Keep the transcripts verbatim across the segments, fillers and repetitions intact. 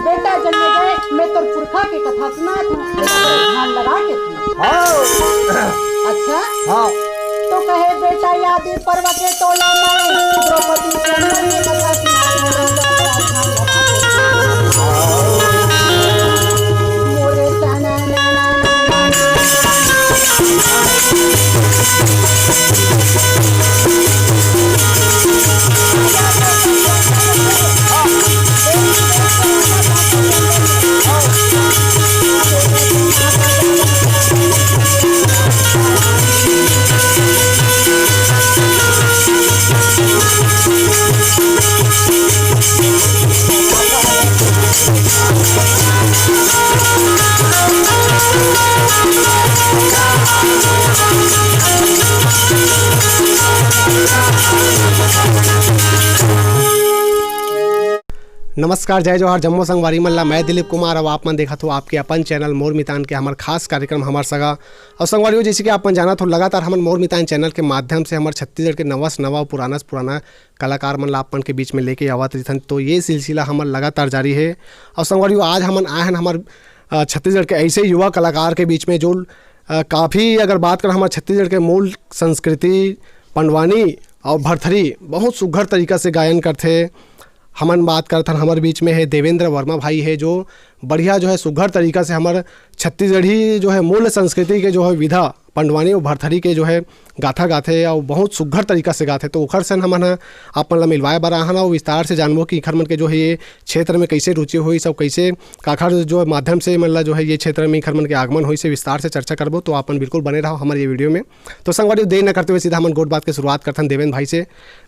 बेटा जन्म गए, मैं तोर पुरखा के कथा सुनात हूँ, ध्यान लगा के सुन। हाँ। अच्छा? हाँ। तो कहे बेटा, आदि पर्व के तोला में द्रौपदी स्वयंवर के कथा सुनात हूँ, राजा बड़ा ध्यान लगा के सुन। मोरे तना नमस्कार, जय जोहार, जम्मो संगवारी मन ला। मैं दिलीप कुमार, अउ आप मन देखत हो आपके अपन चैनल मोर मितान के हमर खास कार्यक्रम हमर सगा। अउ संगवारी हो, जैसे कि आप मन जानत हो, लगातार हमन मोर मितान चैनल के माध्यम से हमर छत्तीसगढ़ के नवा से नवा, पुराना से पुराना कलाकार मन ला आप मन के बीच में लेके आवत रहिथन। तो ये सिलसिला हमर लगातार जारी हे। अउ संगवारी हो, आज हमन आए हन हमर, अ, छत्तीसगढ़ के ऐसे युवा कलाकार के बीच में, जो, अ, काफ़ी, अगर बात करन हमर छत्तीसगढ़ के मूल संस्कृति, पंडवानी अउ भरथरी बहुत सुघर तरीका से गायन करथे। हमन बात करथन, हमर बीच में हे देवेंद्र वर्मा भाई हे, जो बढ़िया जो है सुघर तरीका से हमर छत्तीसगढ़ी जो है मूल संस्कृति के जो है विधा पंडवानी अउ भरथरी के जो है गाथा गाथे अउ बहुत सुघर तरीका से गाथे। तो ओखर से हमन ह आप मन ला मिलवाए बर आहन अउ विस्तार से जानबो कि इखर मन के जो है ये क्षेत्र में कैसे रुचि होइस अउ कैसे काखर जो माध्यम से मन ला जो है ये क्षेत्र में इखर मन के आगमन होइस, विस्तार से चर्चा करबो। तो आप मन बिल्कुल बने रहो हमर ये वीडियो में। तो संगवारी, देर न करते हुए सीधा हमन गोठ बात के शुरुआत करथन देवेंद्र भाई से।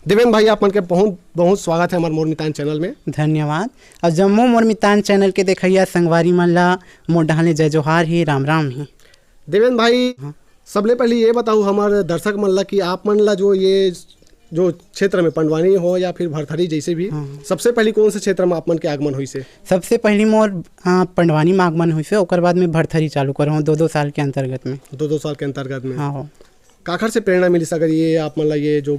देवेंद्र भाई, आप मन के बहुत बहुत स्वागत है हमर मोर मितान चैनल में। धन्यवाद। अउ जम्मो मोर मितान चैनल के देखइया संगवारी मन ला मोर डहान ले जय जोहार ही, राम राम ही। देवेंद्र भाई, हाँ। सबले पहले ये बताओ हमर दर्शक मन ला कि आप मन ला जो ये, जो क्षेत्र में पंडवानी हो या फिर भरथरी जैसे भी, हाँ। सबसे पहले कौन से क्षेत्र में आप मन के आगमन होइस हे? सबसे पहले मोर, हाँ, पंडवानी में आगमन होइस हे, ओकर बाद में भरथरी चालू करे हों दो दो साल के अंतर्गत में। दो दो साल के अंतर्गत में? हाँ हो। काखर से प्रेरणा मिलिस अगर ये आप मन ला ये जो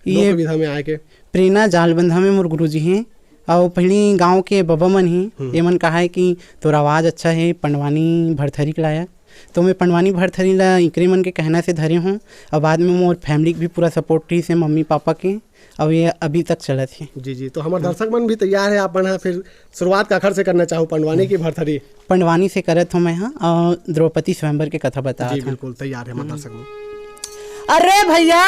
ये लोक विधा में आए के? प्रेरणा जालबंधा में मोर गुरुजी हे, अउ पहली गांव के बबा मन ही, हम्म। ये मन कहा है कि तोर आवाज़ अच्छा है, पंडवानी भरथरी के लायक। तो मैं पंडवानी भरथरी ला इकरे मन के कहना से धरे हों, अउ बाद में मोर फैमिली के भी पूरा सपोर्ट रहिस हे, मम्मी पापा के, अउ ये अभी तक चलत हे। जी, जी, तो हमर दर्शक मन भी तैयार हे, आप मन ह फिर शुरुआत काखर से करना चाहो, पंडवानी की भरथरी? पंडवानी से करत हों मैं ह, अउ द्रौपदी स्वयंवर के कथा बतात जी, हों। बिल्कुल तैयार हे हमर दर्शक मन। अरे भैया,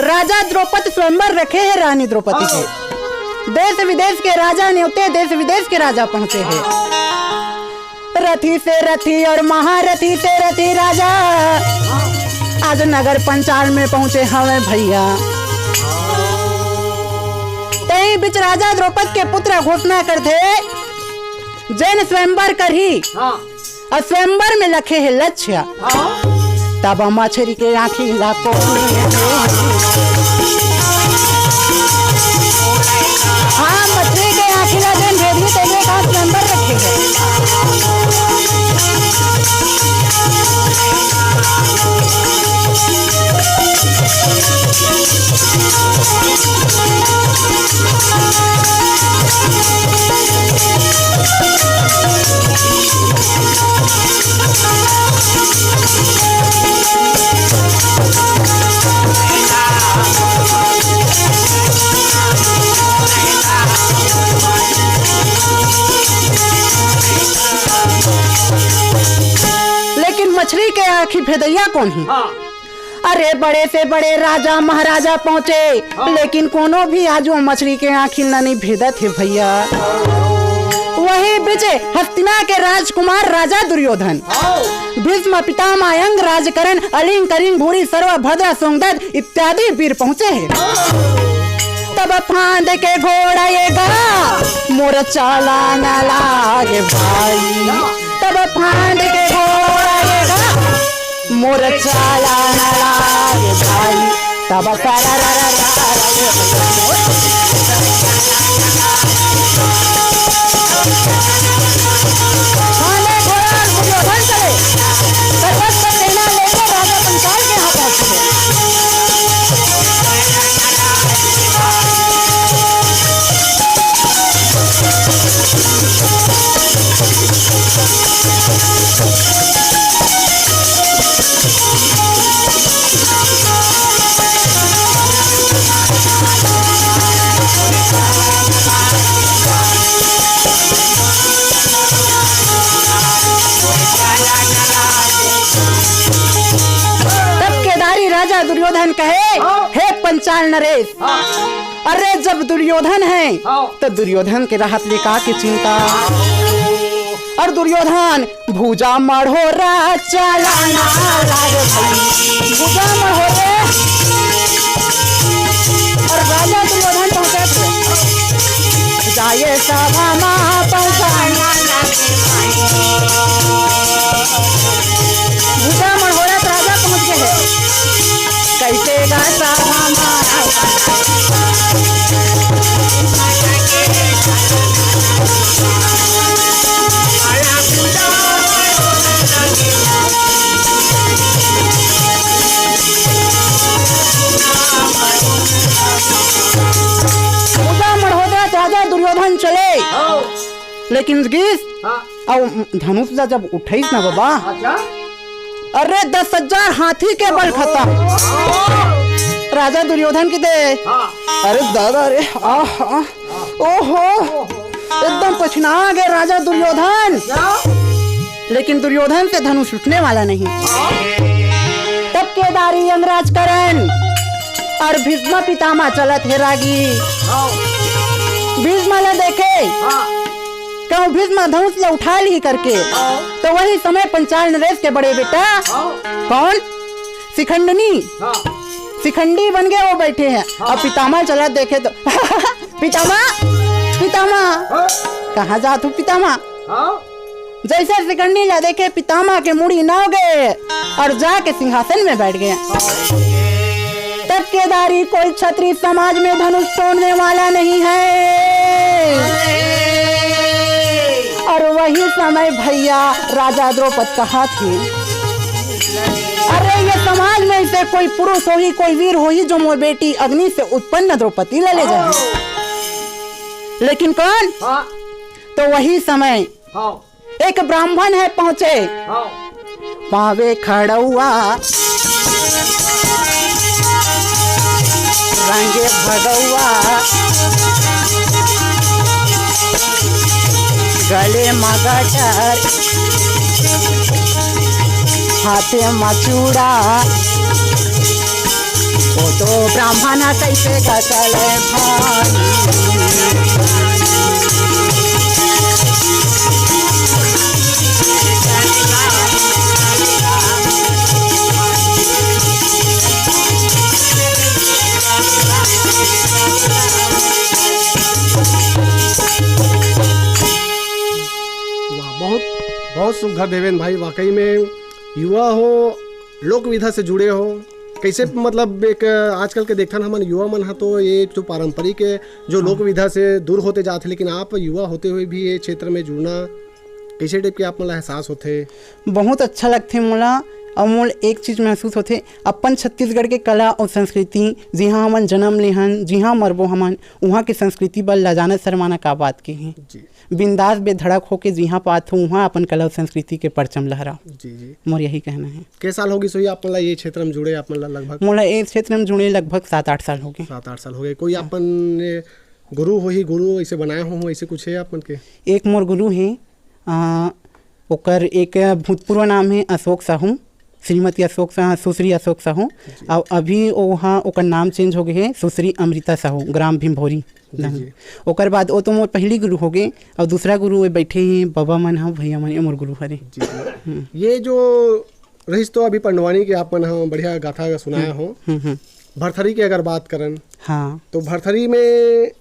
राजा द्रौपद स्वयंवर रखे हे रानी द्रौपदी के। देश विदेश के राजा नेवते, देश विदेश के राजा पहुंचे हे। रथी से रथी और महारथी से रथी राजा आज नगर पंचाल में पहुंचे हवे भैया। तई बीच राजा द्रौपद के पुत्र घोषणा करथे, जेन स्वयंवर करही। हाँ। अउ स्वयंवर में लखे हे लक्ष्य। हाँ। तब मछरी के आँखी ला को, हाँ, मछरी के आँखी ला जेन भेजही तेने का स्वयंवर रखे हे। लेकिन मछरी के आँखी भेदैया कोन ही? हाँ। अरे बड़े से बड़े राजा महाराजा पहुँचे, हाँ। लेकिन कोनो भी आज वो मछरी के आँखी ला नहीं भेदत हे भैया। वही बीच हस्तिना के राजकुमार राजा दुर्योधन, हाँ। भीष्म पितामह अंग राजकरण अलिंग कलिंग भूरि सर्व भद्रा सोंगदत्त इत्यादि वीर पहुँचे हे। हाँ। तब फांद के घोड़ा ये गा मोर चाला न लागे भाई। तब फांद के घोड़ा ये गा मोर चाला न लागे भाई। तब सारा रा रा रा रा रे। फांदे घोड़ा दुर्योधन चले। सर्वस्व सेना लेके राजा पंचाल के यहाँ पहुँचे। दुर्योधन कहे, हाँ। "हे पंचाल नरेश, हाँ। अरे जब दुर्योधन है, हाँ। तो दुर्योधन के रहत ले का के चिंता?" और दुर्योधन भुजा मढ़ोरा चलाना लागे भाई, भुजा मढ़ोरे। और राजा दुर्योधन पहुंचे थे, जाए सभा मा पंचाल। भुजा मढ़ोरा तो राजा पहुंच गए हैं। कैसे गा सभा मा पूजा मढ़ोदरा राजा दुर्योधन चले। हाँ। लेकिन गीस हाँ। अउ धनुष ला जब उठाइस ना बाबा, अच्छा। अरे दस हजार हाथी के बल खत्म। राजा दुर्योधन की दे। हाँ। अरे दादा रे, आह, आह, ओहो, एकदम पछिना गए राजा दुर्योधन। क्या? लेकिन दुर्योधन से धनुष उठने वाला नहीं। हाँ। तब केदारी यमराज करण और भीष्म पितामह चलत हे रागी। हाँ। भीष्म ला देखे, हाँ। कहूँ भीष्म धनुष ला उठा ली करके, हाँ। तो वही समय पंचाल नरेश के बड़े बेटा, हाँ। कौन? शिखंडनी। हाँ। शिखंडी बन गए, वो बैठे हैं। हाँ। अब पितामह चलत देखे तो पितामह, पितामह, हाँ। कहाँ जात हो पितामह? हाँ। जैसे शिखंडी ला देखे, पितामह के मुड़ी नाव गए और जाके सिंहासन में बैठ गए। तब केदारी कोई क्षत्रिय समाज में धनुष तोड़ने वाला नहीं है। और वही समय भैया राजा द्रौपद कहा थे, अरे ये समाज में से कोई पुरुष होही, कोई वीर होही जो मोर बेटी अग्नि से उत्पन्न द्रौपदी ला ले जाए। लेकिन कौन? हाँ। तो वही समय हाँ। एक ब्राह्मण है पहुंचे, हाँ। पावे खड़ौआ, रंगे भगौआ, गले म गटर, हाथे म चूड़ा। वो तो ब्राह्मण कैसे कसल भाई। वाह, बहुत, बहुत सुघर देवेन भाई, वाकई में युवा हो, लोक विधा से जुड़े हो, कैसे, मतलब, एक आजकल के देखथन हमन, युवा मन ह तो ये जो पारंपरिक जो लोक विधा से दूर होते जात हे, लेकिन आप युवा होते हुए भी ये क्षेत्र में जुड़ना, कैसे टाइप के आप मन ला एहसास होथे? बहुत अच्छा लगथे मोला, अउ मोला एक चीज महसूस होथे, अपन छत्तीसगढ़ के कला अउ संस्कृति, जिहाँ हमन जन्म ले हन, जिहाँ मरबो हमन, उहाँ के संस्कृति बर लजाना शर्माना का बात के हे। जी। बिंदास बेधड़क होके जिहाँ पात हो, उहाँ अपन कला अउ संस्कृति के परचम लहराओ। जी, जी। मोर यही कहना है। के साल होगी सोई आप मन ला ये क्षेत्र में जुड़े, आप मन ला लगभग? मोला ये क्षेत्र में जुड़े लगभग सात आठ साल हो गए। सात आठ साल हो गए। कोई हाँ। अपन, ए, गुरु होही, गुरु ऐसे बनाए हो, ऐसे कुछ है आप मन के? एक मोर गुरु है, आ, ओकर एक भूतपूर्व नाम है अशोक साहू, श्रीमती अशोक साहू, सुश्री अशोक साहू। जी। अउ अभी ओहा, ओकर नाम चेंज हो गए है, सुश्री अमृता साहू, ग्राम भीमभोरी। जी, जी। ओकर बाद ओ तो मोर पहली गुरु हो गए, अउ दूसरा गुरु वो बैठे हैं, बाबा मन ह, भैया मन, ये मोर गुरु हरे। जी, जी। हम्म। ये जो रहिस तो अभी पंडवानी के आप मन ह बढ़िया गाथा सुनाया हम्म, हो। हम्म, हम्म। भरथरी के अगर बात करन, हाँ। तो भरथरी में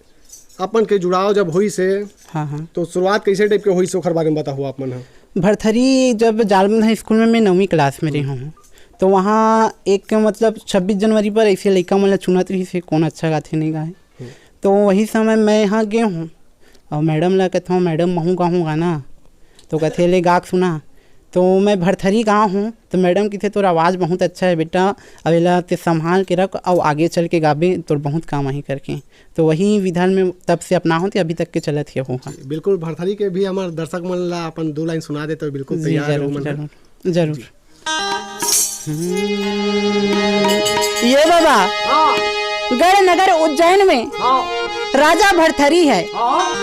अपन के जुड़ाव जब होइस हे, हाँ, हाँ। तो शुरुआत कैसे टाइप के होइस, ओखर बारे में बताहू आप मन ह। भरथरी जब जालबंद हाई स्कूल में मैं नौवीं क्लास में रहे हूँ, तो वहाँ एक, मतलब, छब्बीस जनवरी पर ऐसे लइका मन ला चुनत रहिस हे, कौन अच्छा गाथे, नहीं गाए। हम्म। तो वही समय मैं यहाँ गए हूँ और मैडम ला कहता हूँ, "मैडम, महूँ गाहूँ गाना।" तो कहते, "ले गा के सुना।" तो मैं भरथरी गाँव हूँ, तो मैडम किथे, "तोर आवाज़ बहुत अच्छा है बेटा, अब एला ते संभाल के रख, अउ आगे चल के गाबे, तोर बहुत काम आही," करके। तो वही विधा ल मैं तब से अपनाहूँ, ते अभी तक के चलत हे वो ह। बिल्कुल, भरथरी के भी हमार दर्शक मन ला अपन दो लाइन सुना दे, तो बिल्कुल जी, तैयार है जरूर, वो मन। जरूर, जरूर। जी। हम्म, ये बाबा, हाँ। गढ़ नगर उज्जैन में हाँ। राजा भरथरी है। हाँ।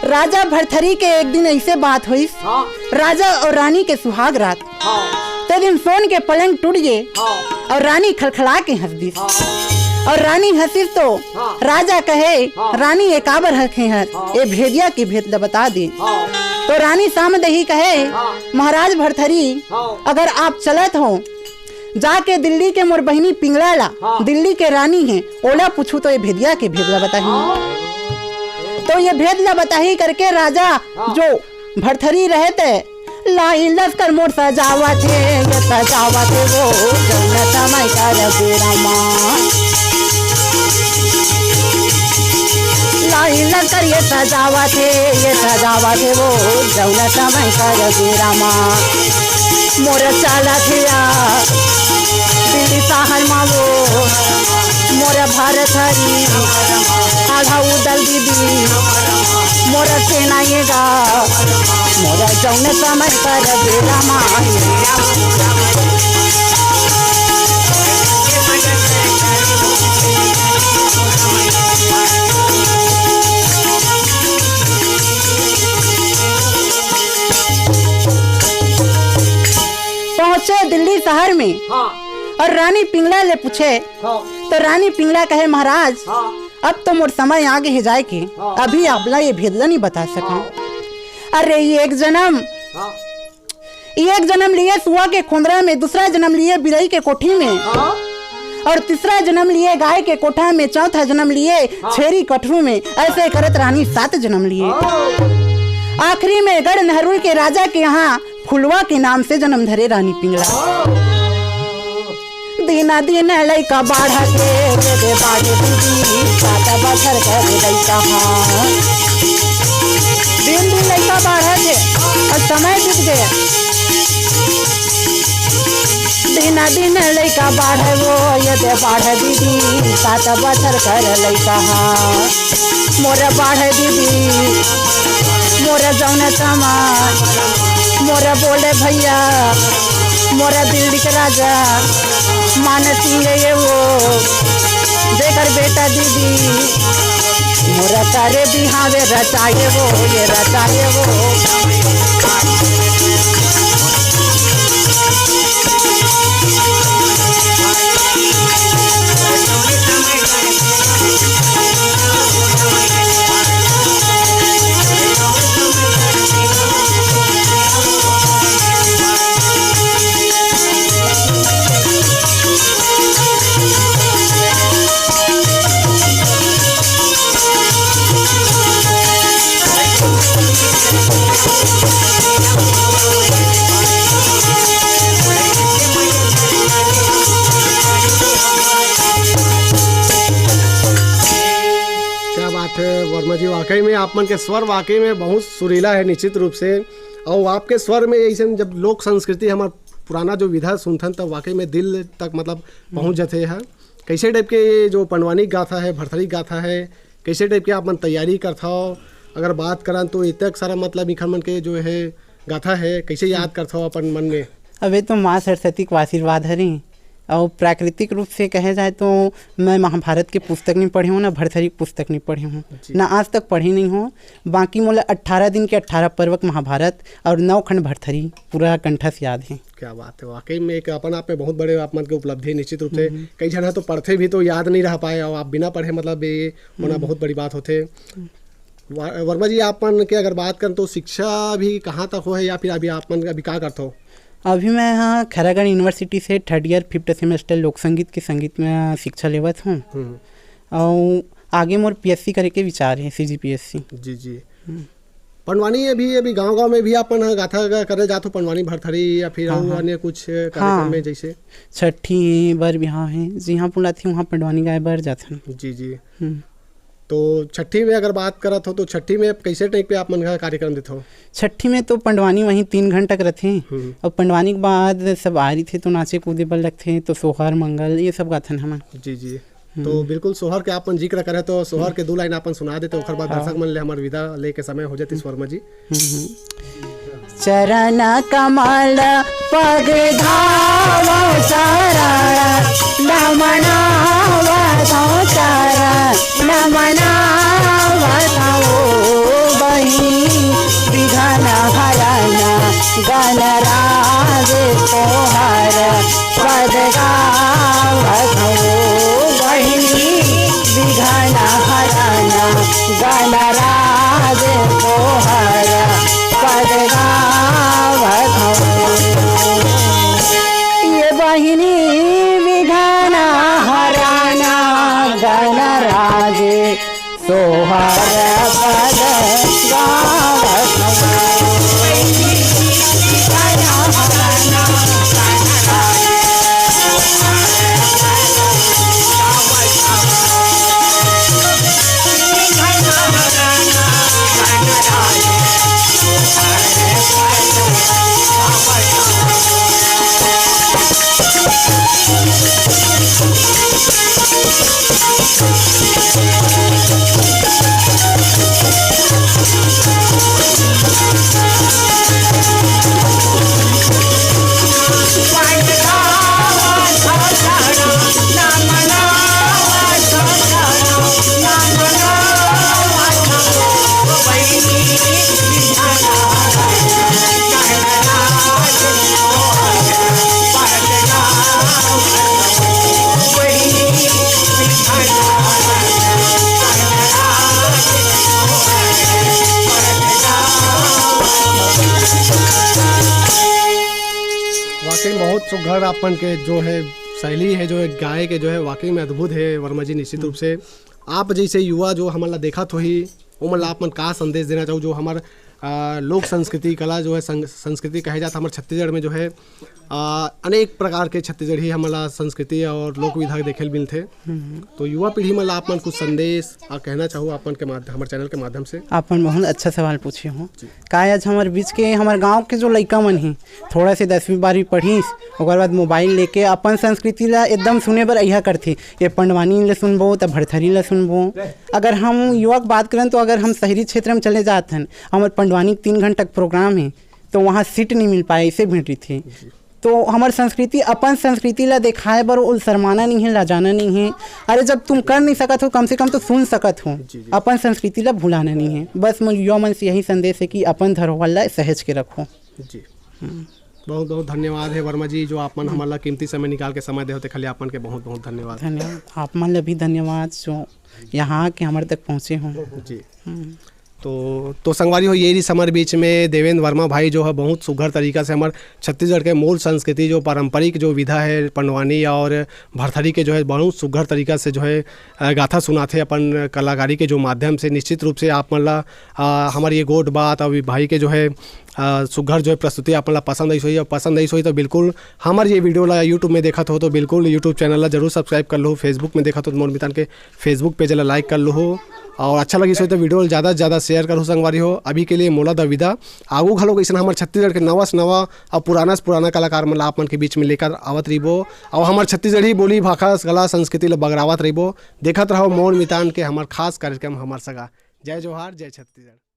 राजा भरथरी के एक दिन ऐसे बात हुई, हाँ। राजा और रानी के सुहाग रात। हाँ। ते दिन सोन के पलंग टूट गए। हाँ। अउ रानी खलखला के हंस दिस। हाँ। अउ रानी हंसिस तो हाँ। राजा कहे, हाँ। "रानी, ये काबर हंसे हस? हाँ। ये भेदिया के भेद ल बता दे।" हाँ। तो रानी सामदही कहे, हाँ। "महाराज भरथरी, हाँ। अगर आप चलत हो, जाके दिल्ली के मोर बहिनी पिंगला ला, हाँ। दिल्ली के रानी हे, ओला पूछू तो ये भेदिया के भेद ल बताही।" हाँ। तो ये भेद ल बताही करके राजा हाँ। जो भरथरी रहे ते, "लाई लस्कर मोर सजावत हे, ये सजावत हे वो, जौन समय कर बेरा मा। लाई लस्कर ये सजावत हे, ये सजावत हे वो, जौन समय कर बेरा मा। मोर चालत हे आ, दिल्ली शहर मा वो, मोर भरथरी, आधा उदल दीदी, मोर सेना ये गा।" मोरा जौन समय कर बेरा माई। पहुंचे दिल्ली शहर में हाँ। और रानी पिंगला ले पूछे हाँ। तो रानी पिंगला कहे, "महाराज, हाँ। अब तो मोर समय आ गे हे जाए के, हाँ। अभी आप ला ये भेद ला नहीं बता सकूं।" हाँ। अरे, ये एक जन्म हाँ। एक जन्म लिए सुआ के खोंदरा में, दूसरा जन्म लिए बिरई के कोठी में, हाँ। और तीसरा जन्म लिए गाय के कोठा में, चौथा जन्म लिए हाँ। छेरी कठरू में। ऐसे करत रानी सात जन्म लिए। हाँ। आखिरी में गढ़ नहरुल के राजा के यहाँ फुलवा के नाम से जन्म धरे रानी पिंगला। हाँ। दिना दिन लइका बाढ़त हे, दे दे बाढ़े दीदी, सात बछर कर लइका हा। दिन दिन लइका बाढ़त हे और समय बीत गया। दिना दिन लइका बाढ़े वो, ये दे बाढ़े दीदी, सात बछर कर लइका हा। मोर बाढ़े दीदी, मोर जौन समाज, मोर बोले भैया, मोर दिल्ली के राजा, मान सिंह ये वो, जेकर बेटा दीदी, मोर करे बिहावे रचाए वो, ये रचाए वो। क्या बात है वर्मा जी, वाकई में आप मन के स्वर वाकई में बहुत सुरीला है निश्चित रूप से। और आपके स्वर में ऐसे जब लोक संस्कृति, हमार पुराना जो विधा सुनथन, तब वाकई में दिल तक मतलब पहुंच जाते हैं। कैसे टाइप के ये जो पंडवानी गाथा है, भरथरी गाथा है, कैसे टाइप के आप मन तैयारी करथव? अगर बात करन तो इतक सारा मतलब इखर मन के जो है गाथा है, कैसे याद करथव अपन मन में? अबे तो माँ सरस्वती के आशीर्वाद हरे। और प्राकृतिक रूप से कहे जाए तो मैं महाभारत के पुस्तक नहीं पढ़े हूँ, ना भरथरी के पुस्तक नहीं पढ़े हूँ, जी। ना आज तक पढ़े नहीं हूँ। बाकी मोला अट्ठारह दिन के अट्ठारह पर्व के महाभारत और नौ खंड भरथरी पूरा कंठस्थ याद है। क्या बात है, वाकई में एक अपन आप में बहुत बड़े आप मन के उपलब्धि है निश्चित रूप से। हम्म। कई झन ह तो पढ़थे भी तो याद नहीं रह पाए, और आप बिना पढ़े मतलब ये होना हम्म। बहुत बड़ी बात होथे। वा-, वर्मा जी, आप मन के अगर बात करन तो शिक्षा भी कहाँ तक हो है या फिर अभी आप मन अभी का करथो? अभी मैं यहाँ खैरागढ़ यूनिवर्सिटी से थर्ड ईयर फिफ्थ सेमेस्टर लोक संगीत के संगीत में शिक्षा लेवत हूँ। हम्म। और आगे मोर पीएससी करे के विचार है, सीजीपीएससी। जी, जी। हम्म। पंडवानी अभी, अभी गांव-गांव में भी आप मन ह गाथा गा-, करे जात हो, पंडवानी भरथरी या फिर हाँ, अउ हाँ। अन्य कुछ कार्यक्रम हाँ। में जैसे? छठी है, बर बिहाव है, जिहाँ बुलाथे वहाँ पंडवानी गाए बर जाथन। जी, जी। हम्म। तो छठी में अगर बात करत हो, तो छठी में कैसे टाइप के आप मन का कार्यक्रम देत हो? छठी में तो पंडवानी वहीं तीन घंटा के रथे, हम्म। और पंडवानी के बाद सब आ रही थे, तो नाचे कूदे बर लगथे, तो सोहर मंगल ये सब गाथन हमन। जी, जी। हम्म। तो बिल्कुल सोहर के आपन जिक्र करे, तो सोहर हम्म। के दू लाइन आपन सुना देते, ओकर बाद हाँ। दर्शक मन ले हमर विदा लेके समय हो जाती, हम्म। वर्मा जी। हम्म, हम्म। चरण कमल पग धावो चरण, नमनावतो चरण, नमनावतो बही, विघ्न हरण गणराज तोहर पद गा बहुत सुघर आप मन के जो है शैली है, जो है गाय के, जो है वाकई में अद्भुत है वर्मा जी। निश्चित रूप से आप जैसे युवा जो हमन ला देखत होही, ओमन ला आप मन का संदेश देना चाहू, जो हमर, आ, लोक संस्कृति, कला जो है, संग-, संस्कृति कहे जात, हमर छत्तीसगढ़ में जो है, आ, अनेक प्रकार के छत्तीसगढ़ी हमन ला संस्कृति और लोक विधा देखे ल मिलथे। तो युवा पीढ़ी मन ला आप मन कुछ संदेश आ कहना चाहू आप मन के माध्य-, हमर चैनल के माध्यम से? आप मन बहुत अच्छा सवाल पूछे हो। का आज हमर बीच के, हमर गांव के जो लइका मन ही, थोड़ा से दसवीं बारहवीं पढ़िस, ओकर बाद मोबाइल लेके अपन संस्कृति ला एकदम सुने बर अइहा करथे। ये पंडवानी ला सुनबो, त भरथरी ला सुनबो। अगर हम युवा के बात करन, तो अगर हम शहरी क्षेत्र में चले जात हन, हमर पंडवानी के तीन घंटा के प्रोग्राम है, तो वहाँ सीट नहीं मिल पाए, ऐसे भीड़ रहिथे। तो हमर संस्कृति, अपन संस्कृति ला दिखाए बर वो शर्माना नहीं है, लजाना नहीं है। अरे, जब तुम कर नहीं सकत हो, कम से कम तो सुन सकत हो। जी, जी। अपन संस्कृति ला भुलाना नहीं है। बस मोर युवा मन से यही संदेश है कि अपन धरोहर ला सहेज के रखो। जी। बहुत बहुत धन्यवाद है वर्मा जी, जो आप मन हमन ला कीमती समय निकाल के समय देहो, तेखर लिए आप मन के बहुत बहुत धन्यवाद। धन्यवाद। आप मन ला भी धन्यवाद, जो यहाँ के हमर तक पहुँचे हो। जी। तो, तो संगवारी हो, ये रहिस हमर बीच में देवेंद्र वर्मा भाई, जो है बहुत सुघर तरीका से हमर छत्तीसगढ़ के मूल संस्कृति, जो पारंपरिक जो विधा है पंडवानी और भरथरी के, जो है बहुत सुघर तरीका से जो है, अ, गाथा सुनाथे अपन कलाकारी के जो माध्यम से। निश्चित रूप से आप मन ला, अ, हमर ये गोठ बात और भाई के जो है, अ, सुघर जो है प्रस्तुति आप मन ला पसंद आइस होही, और पसंद आइस होही तो बिल्कुल हमर ये video ला YouTube में देखत हो तो बिल्कुल YouTube चैनल ला जरूर subscribe कर लो, Facebook में देखत हो तो मोर मितान के Facebook page ला like कर लो हो, और अच्छा लगिस होही तो video ला ज़्यादा से ज़्यादा share करो संगवारी हो। अभी के लिए मोला द विदा। आगू घलो अइसन हमर छत्तीसगढ़ के नवा से नवा और पुराना से पुराना कलाकार मन ला आप मन के बीच में लेकर आवत रहिबो, और हमर छत्तीसगढ़ी बोली, भाखा, कला, संस्कृति ला बगरावत रहिबो। देखत रहो मोर मितान के हमर खास कार्यक्रम हमर सगा। जय जोहार, जय छत्तीसगढ़।